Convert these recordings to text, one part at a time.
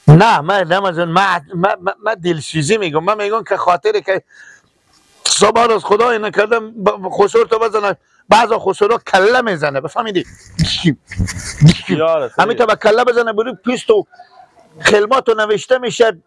نه من رمضان من دلسوزی میگم. من میگم که خاطر که صبح روز خدای نکردم خسور تو بزنه، بعضا خسورا کله میزنه، بفهمیدی؟ همین تا به کله بزنه برو پیست و خلماتو نوشته میشه.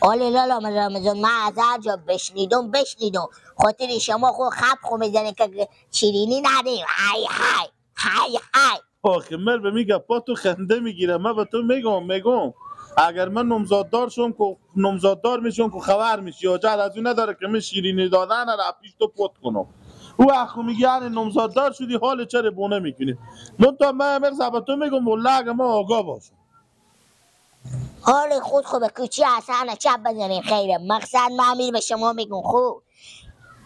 آله لالا رمضان من از هر جا بشنیدم خاطر شما خود خب خو میزنه که شیرینی ندیم. های های های های. آخه من به میگه پا تو خنده میگیره. من به تو میگم اگر من نمزاددار شم که نمزاددار میشم که خبر میشی یا جد از اون نداره که من شیرینی دادن را پیش تو پت کنم. او اخو میگه یعنی نمزاددار شدی حال چرا بونه میکنی؟ من تا من به تو میگم والله اگه ما آگاه باشم حال خود خود به کوچی اصلا چپ بزنین خیره. مقصد من امیر به شما میگم خوب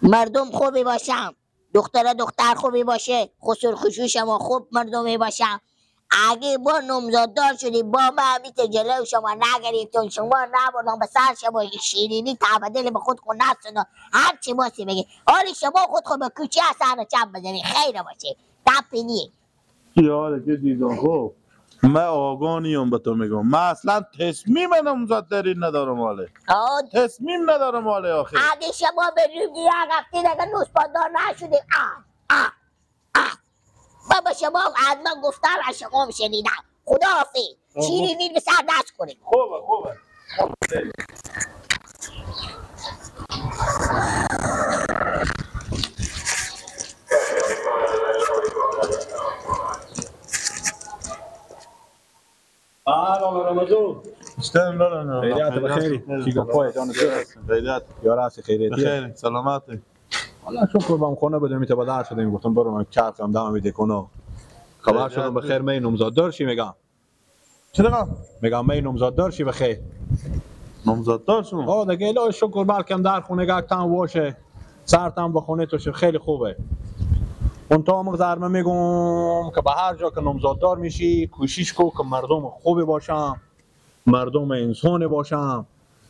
مردم خوبی باشم، دختر خوبی باشه، خسر خشوع شما خوب مردمی باشم. اگه با نمزاددار شدی با من همیت جلو شما نگریتون شما نبردم به سر شما شیرینی تبدیل به خود خود نستون هر چی باسی بگی. حال شما خود خود به کوچی اصلا چپ بزنین خیره باشه تپینی. یاره که دیدم خوب من آگانیم به تو میگم من اصلا تصمیم نامزدداری ندارم حاله. تصمیم ندارم حاله آخه. اگه شما به روی یک هفته دیگه نوزپادار نشدیم بابا شما از من گفتم از شما شنیدم. خداحافظ. شیرینی به سر دست کنیم. خوبه خوبه. لالا رمضان اشتم لالا خیریت بخیری چی گپای جان خیریت یا راست خیریت بخیر سلامتی. حالا شکر بام خونه بدم میته بدر شدیم گفتم برو من چرخم دم میده کنه خبر شدم بخیر. می نامزاددار شی میگم. چرا میگم می نامزاددار شی بخیر نامزاددار شم. آه دیگه الهی شکر بلکم در خونه گفتم باشه سرتم به خونه تو خیلی خوبه. اون تا مقدار من میگم که به هر جا که نامزاددار میشی کوشش کو که مردم خوبی باشن، مردم انسانی باشن،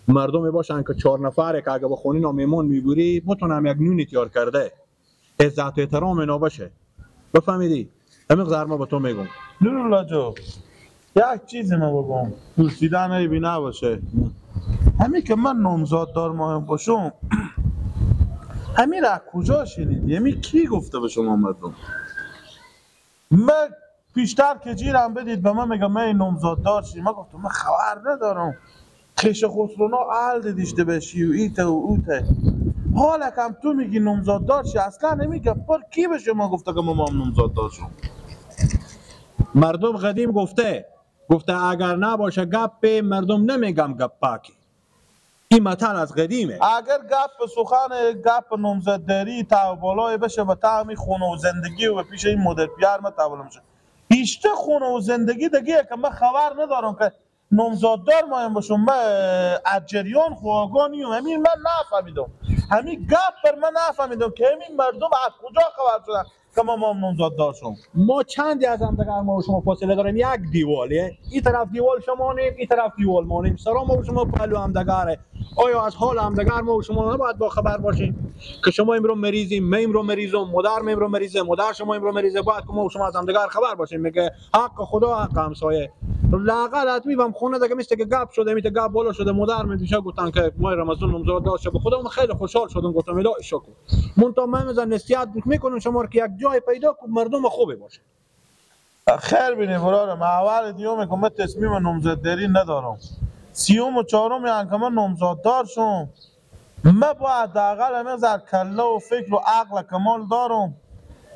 مردمی باشن که چهار نفره که اگه به خونه اینا میمون میبری بتونم یک نونی تیار کرده عزت و احترام اینا باشه. بفهمیدی؟ همین مقدار ما به تو میگم. نورالله جو یک چیزی ما بگم پرسیدن عیبی نباشه. همین که من نامزاددار ماهم باشم همین را کجا شنیدی؟ همین کی گفته به شما مردم؟ من پیشتر که جیرم بدید به من میگم من نامزاددار شدی. من گفتم من خبر ندارم. خیش خسرونا اهل دیدیشته بشی و ایته و اوته. حالا کم تو میگی نامزاددار شی اصلا نمیگه پر کی به شما گفته که ما هم نامزاددار شم؟ مردم قدیم گفته اگر نباشه گپ مردم نمیگم گپ پاکی. این مثال از قدیمه. اگر گپ سخن گپ نامزدداری تا بالای بشه به طعم خونه و زندگی و پیش این مدل پیار ما تحول میشه. هیچ خونه و زندگی دیگه که من خبر ندارم که نامزددار مایم باشم. من از جریان خو آگاه نیم. همین من نفهمیدم. همین گپ بر من نفهمیدم که همین مردم از کجا خبر شدن که ما نامزددار شم. ما چندی از هم دیگر ما و شما فاصله داریم. یک دیواله این طرف دیوال شما نیم این طرف دیوال ما نیم. سرا ما و شما پهلو هم دگره. آیا از حال هم دگر ما و شما نباید با خبر باشیم که شما امرو مریضیم، من امرو مریضم، مادر من امرو مریضه، مادر شما امرو مریضه. باید که ما و شما از هم دگر خبر باشیم. میگه حق خدا حق همسایه. لااقل حتمی بم خونه دیگه مثل که گپ شده میته گپ بالا شده. مادر من دیشب گفتن که ما رمضان نامزد داشت. به خدا من خیلی خوشحال شدم گفتم الهی شکر. من تا من مثلا نصیحت میکنم شما که یک جای پیدا کن مردم خوبی باشه. خیر بینی برادر من اول دیوم که من تصمیم نامزدداری ندارم. سیوم و چهارم یعنی که من نامزددار شم من باید حداقل همه زر کله و فکر و عقل کمال دارم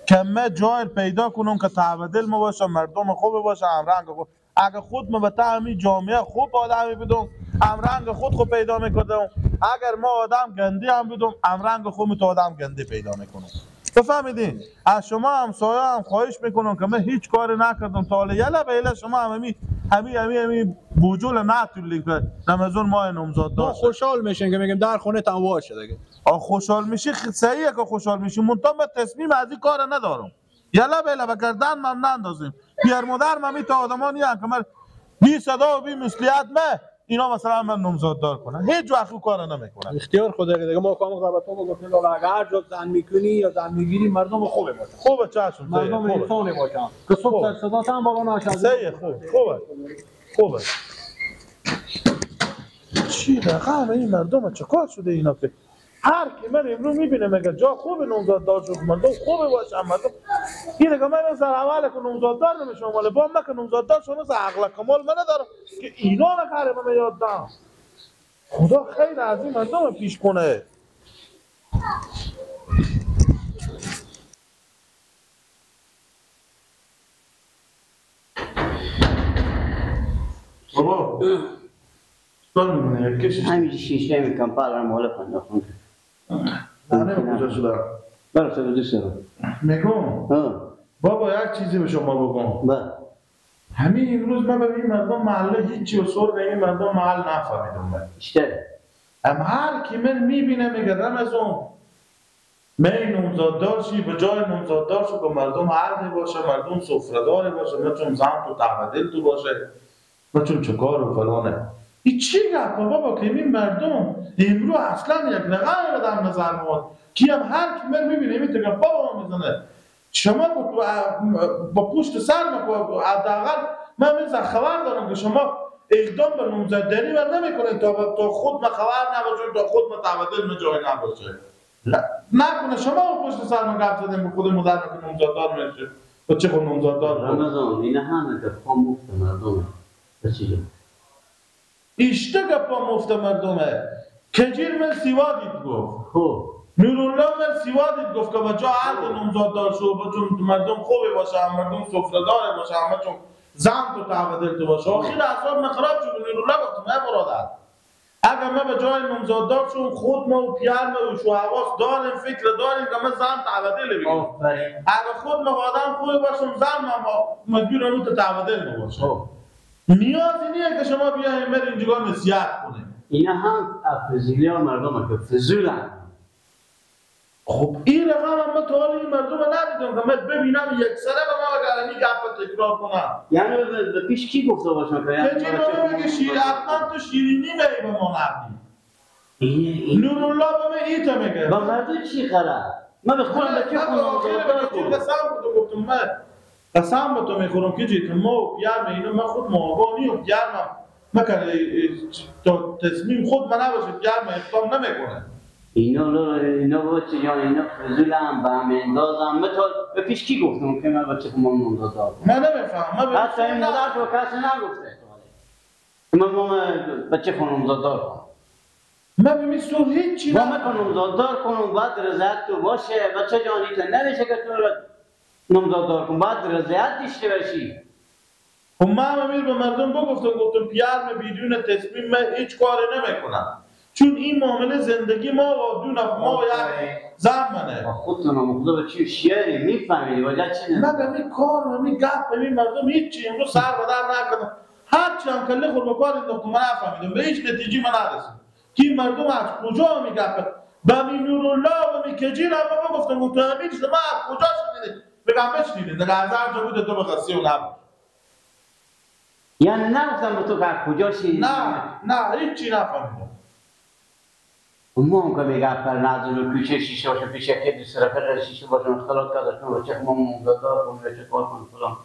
که من جای پیدا کنم که تعبدل ما باشه، مردم خوبی باشه، همرنگ خوب. اگه خود ما به طعمی جامعه خوب آدمی بدم همرنگ خود خوب پیدا میکنم. اگر ما آدم گندی هم بدم همرنگ خود تو آدم گندی پیدا میکنم. بفهمیدین؟ از شما همسایه هم خواهش میکنم که من هیچ کاری نکردم تا حالا. یلا به یلا شما هم همی بوجول نتولین که رمضان ماه نامزد داشت. خوشحال میشین که میگم در خونه تن واشه دیگه. آ خوشحال میشی صحیحه که خوشحال میشی. منتها من تصمیم از این کار ندارم. یلا بیلا به گردن من نندازیم. پیر مادر من می تا آدما نیان که من بی صدا و بی مسئولیت من اینا مثلا من نامزد دار کنن. هیچ وقت او کار نمیکنن. اختیار خدا دیگه. ما کام رابطه با گفتیم لالا اگر جو زن میکنی یا زن میگیری مردم خوبه باشه. خوبه چشم. مردم انسانی باشن. که صبح سر صدا هم بالا نشه. صحیح خوب. خوبه. خوبه. چی رقم این مردم چه کار شده اینا که هر کی من امروز میبینه میگه جا خوب نامزد دار شد مردم خوبه باشه مردم این دیگه من از اول که نامزد دار نمیشم ولی با من که نامزد دار شدم عقل کمال من ندارم که اینا نکاره من یاد دارم. خدا خیر از این مردم پیش کنه. بابا چیکار میکنه؟ کشش همینجوری شیشه میکنم پالم مال پنداختم. نه کجا شده؟ برو تو دوست دارم. میگم بابا یک چیزی به شما بگم. بله. همین امروز من به این مردم محله هیچی و سر این مردم محل نفهمیدم من. بیشتر. ام هر کی من میبینه میگه رمضان می نامزددار شی به جای نامزددار شو که مردم عرضی باشه، مردم سفره‌داری باشه، مثل زن تو تعدل تو باشه، مثل چه کار و فلانه. این چی گپه بابا که این مردم امرو اصلا یک رقم در نظر میاد کی هم هر کی من میبینه این تگه بابا میزنه. شما با پشت سر حداقل من مثلا خبر دارم که شما اقدام به نامزدداری بر نمیکنید تا خود ما خبر نباشه، تا خود ما تعدل ما جای نباشه. نکنه شما با پشت سر ما گپ زدیم به خود مادر که نامزددار میشه با چه خود نامزددار رمضان اینا همه گپا مفت مردمه. بچه ایشته گپا مفت مردمه. کجیر من سیوا دید گفت. خب نورالله من سیوا دید گفت که با جا عرض نامزددار شو با چون مردم خوبی باشه، مردم سفره‌دار باشه، همه چون زن تو تعدل تو باشه. آخر اعصاب من خراب شد. نورالله گفت نه برادر، اگر ما به جای نامزددار شو خود ما و پیار ما و شو حواس داریم، فکر داریم که ما زن تعدل بگیریم. آفرین. اگر خود ما آدم خوبی باشم زن ما مجبور اون تو تعدل ما باشه. نیازی نیه که شما بیاین بر اینجا نصیحت کنید. اینا هم افزولی ها مردم که فضولن. خب این رقم من تا حالا این مردم رو ندیدم که من ببینم یک سره به ما بگرنی گپ تکرار کنم. یعنی به پیش کی گفته باشم که که چی بگه شیر حتما تو شیرینی می به ما ندی. نورالله به من ایتا میگه. با مردم چی قرار؟ من به خودم به چه خونم قسم بودم گفتم من قسم به تو میخورم که جیت ما و پیرم اینو من خود معاقا نیم پیرم مکنه تا تصمیم خود من نباشه پیرم اقدام نمیکنه. اینا بچه جان اینا فضولم به هم اندازم. من تا به پیش کی گفتم که من بچه خودم نامزددار کنم؟ من نمیفهمم. حتی این مادر تو کسی نگفته من بچه خودم نامزددار کنم. من به میسور هیچی با من نامزددار کنم بعد رضایت تو باشه. بچه جان ایتا نمیشه که تو نامزددار کن، بعد رضایت داشته باشی. خب من امیر به مردم بگفتم گفتم پیرم بدون تصمیم من هیچ کاری نمیکنم، چون این معامله زندگی ما و دو نفر ما و یک زن منه. خودتون هم خدا به چی شیری میفهمیدی وجه چی نه؟ نه به می کار و می گپ به می مردم هیچی امروز سر به در نکردم. هرچی هم کله خود به کار انداختم من نفهمیدم، به هیچ نتیجه من نرسیدم که این مردم از کجا می گپ به می نورالله و می کجیر هم بگفتم گفتم امیر شما از کجا شنیدید؟ بگم بشنیدید دیگه از هر جا بوده تو بخصی و نبود. یعنی نگفتم به تو که از کجا شنیدی؟ نه نه هیچی نفهمیدم. ما هم که میگه پر نظر کوچه شیشه باشه پیش یکی دوست رفیق شیشه باشه اختلاط کرده چون بچه ما نامزددار کنیم بچه کار کنیم فلان.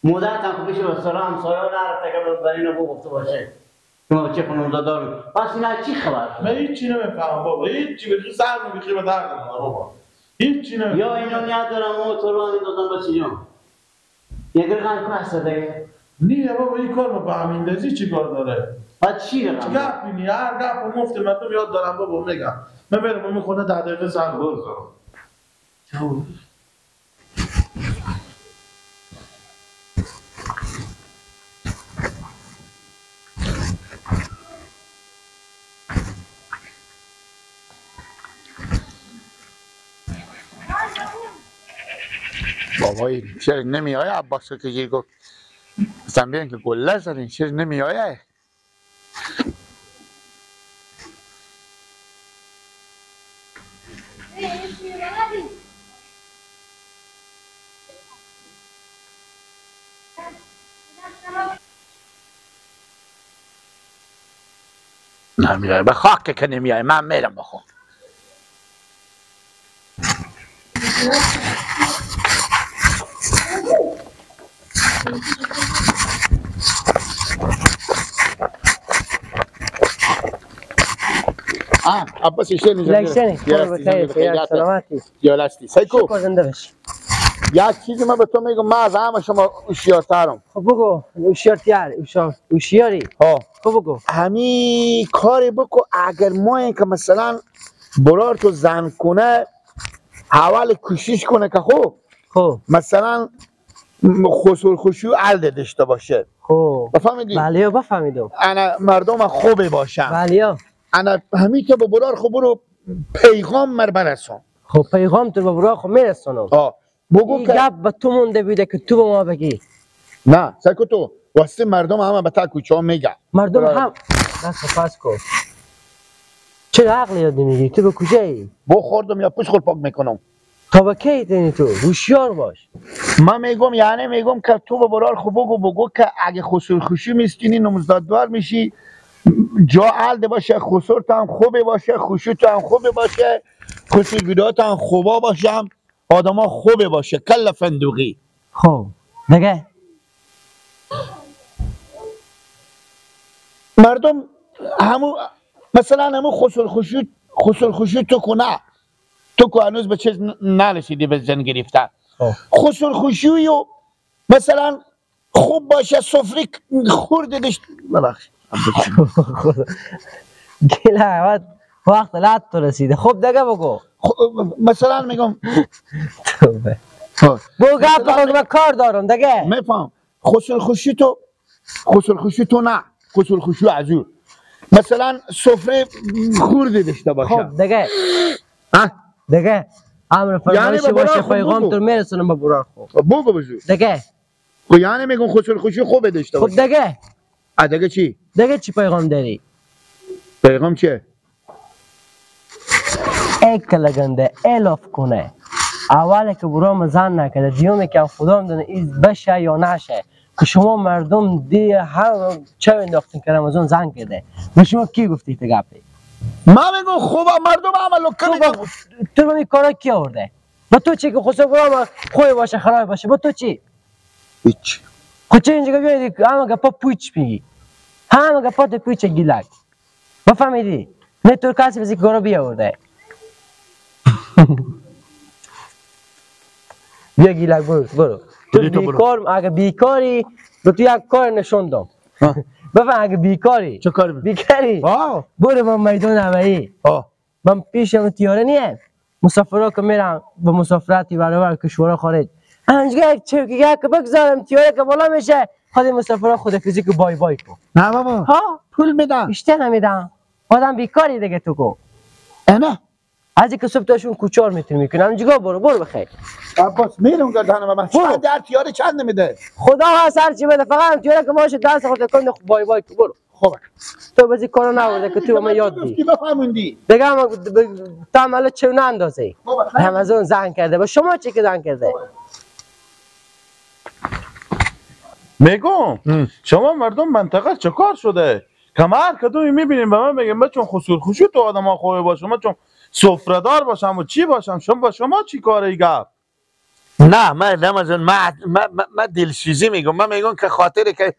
مادرت هم پیش به سلام همسایه ها نرفته که برای اینو گفته باشه که ما بچه خود نامزددار. پس اینا چی خبر؟ من هیچی نمیفهمم بابا، هیچی بخی سر میخی به درد من بابا، هیچی نمیفهمم. یا اینا نیت دارم و تو رو اندازم بچه جان یک رقم که هست دیگه. نیه بابا این کار با همین چی کار داره؟ بعد چی رقم؟ گپ اینی هر گپ مفت مردم یاد دارم بابا میگم. من برم اون خونه 10 دقیقه زنگ بزنم. بابای چرا نمیآید عباس که گیر گفت مثلا بیاین که گله زدین چرا نمیآید؟ نمیای به خاک که نمیای، من میرم بخو. عباس لکشنی سلامتی یالستی سیکو زنده باشی. یک چیزی من به تو میگم، من از همه شما هوشیارترم. خب بگو هوشیارتر، هوشیاری. ها خب بگو همین کاری بکو. اگر ما این که مثلا برار تو زن کنه، اول کوشش کنه که خب خب مثلا خسور خوشو عقل داشته باشه. خب بفهمیدی؟ بله بفهمیدم. انا مردم خوبه باشم. بله انا همین که به برار خب برو پیغام مر برسون. خب پیغام تو به برار خب میرسونم. بگو که گپ به تو مونده بیده که تو به ما بگی. نه سکو تو واسه مردم همه به تا کوچه ها میگه. مردم هم دست پس کن. چرا عقل یاد نمیگیری؟ تو به کجایی؟ بخوردم یا پوش خود پاک میکنم. تا به کی دینی تو؟ هوشیار باش. من میگم یعنی میگم که تو به برار خب بگو که اگه خسور خوشی میستینی نمزدادوار میشی، جا عقل باشه، خسور هم خوبه باشه، خوشی تو هم خوبه باشه، خسور گیرات هم خوبا باشم، آدما خوبه باشه، کل فندوقی. خب دیگه مردم همو مثلا همو خسور خوشی تو کنه، تو که هنوز به چیز نرسیدی به زن گرفتن. خسور خوشی و مثلا خوب باشه، سفره خورده داشت. ببخشید گله وقت لات تو رسیده. خب دیگه بگو. مثلا میگم بگو گپ من کار دارم دیگه. میفهم خسور خوشی تو، خسور خوشی تو نه، خسور خوشی عزور مثلا سفره خورده داشته باشه. خب دیگه دیگه امر فرمایشی باشه، پیغام تو میرسونم به برار. خب بگو بزو دیگه. خب یعنی میگم خسور خوشی خوبه داشته باشه. خب دیگه دیگه چی؟ دیگه چی پیغام داری؟ پیغام چیه؟ ایک لگنده الاف کنه. اوله که برام زن نکرده، دیومه که خدا میدونه این بشه یا نشه، که شما مردم دی هر چه انداختین که رمضان زن کرده. به شما کی گفتی تو گپی؟ من میگم خوبه مردم عملو کنه. تو به این کارا کی آورده؟ با تو چی که خسرو برام خوی باشه خراب باشه، با تو چی؟ هیچ. خب چه اینجا بیاید همه گپا پوچ میگی، همه گپا تو پوچ گیلک. بفهمیدی؟ نه تو کسی بزی که کارا بیاورده. بیا گیلک برو برو. تو بیکار، اگه بیکاری به تو یک کار نشون دام. بفهم اگه بیکاری چه کاری؟ بیکاری برو با میدان هوایی. من پیشم تیاره نیه، مسافرها که میرن به مسافرتی برابر کشورها خارج، همینجا یک چرکی که بگذارم تیاره که بالا میشه، خود مسافرها خود فیزیک بای بای کن. نه بابا ها پول میدم بیشتر نمیدم. آدم بیکاری دیگه تو کو. نه از اینکه صبح تاشون کوچار میتونی میکنم همینجا برو برو بخیر. عباس میرم گردن من. چند در تیاره چند نمیده؟ خدا هست هر چی بده، فقط تیاره که باشه دست خود کن بای بای کن برو. خب تو بازی کارو نورده که تو به من یاد دی. بفهموندی دیگه هم تا عمل چه اندازه رمضان زنگ کرده با شما چه که زنگ کرده؟ میگم شما مردم منطقه چه کار شده؟ کمر کدومی میبینیم به من میگم من چون خسور خوشی تو آدم ها خوبه باشم، من چون سفره دار باشم و چی باشم، شما با شما چی کاره ای گپ؟ نه من رمضان من دلسوزی میگم. من میگم که خاطر که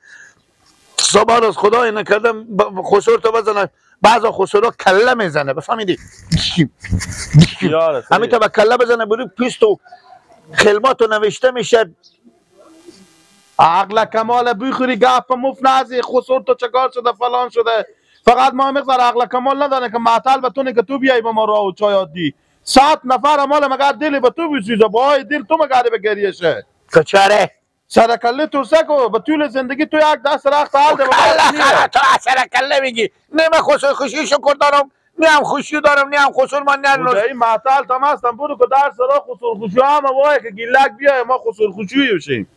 صبح روز خدای نکردم خسور تو بزنه، بعضا خسورا کله میزنه. بفهمیدی؟ همین تا به کله بزنه برو پیست و خلماتو نوشته میشه. عقل کمال بخوری گپ مف نزی، خسور تو چکار شده فلان شده. فقط ما مقدار عقل کمال نداره که معطل به تونه که تو بیای به ما راه و چای عادی. 100 نفر مال مگر دلی به تو بسوزه، با دل تو مگر به گریه شه. کچاره سر کله تو سکو به طول زندگی تو یک دست رخت حال ده. کله تو سر کله میگی. نه من خوشی شکر دارم، نه هم خوشی دارم، نه هم خسور من نه روز. این معطل تام هستم برو که درس را خسور خوشی هم وای که گیلک بیای ما خسور خوشی بشیم.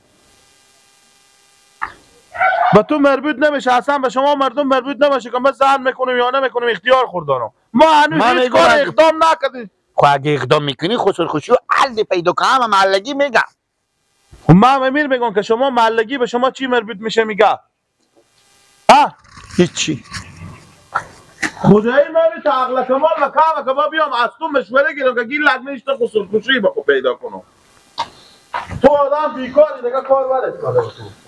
به تو مربوط نمیشه، اصلا به شما مردم مربوط نمیشه که ما زن میکنیم یا نمیکنیم، اختیار خور دارم. ما هنوز هیچ کار اقدام نکردیم. خب اگه اقدام میکنی خسور خوشی و علی پیدا کنم محلگی میگم. خب من امیر میگم که شما محلگی به شما چی مربوط میشه میگه؟ ها هیچی. خدایی من تا عقل کمال و کم که با بیام از تو مشوره گیرم که گیر لگنه ایشتا خسر خوشی با پیدا کنم. تو آدم بیکاری دیگه، کار برد کنه تو.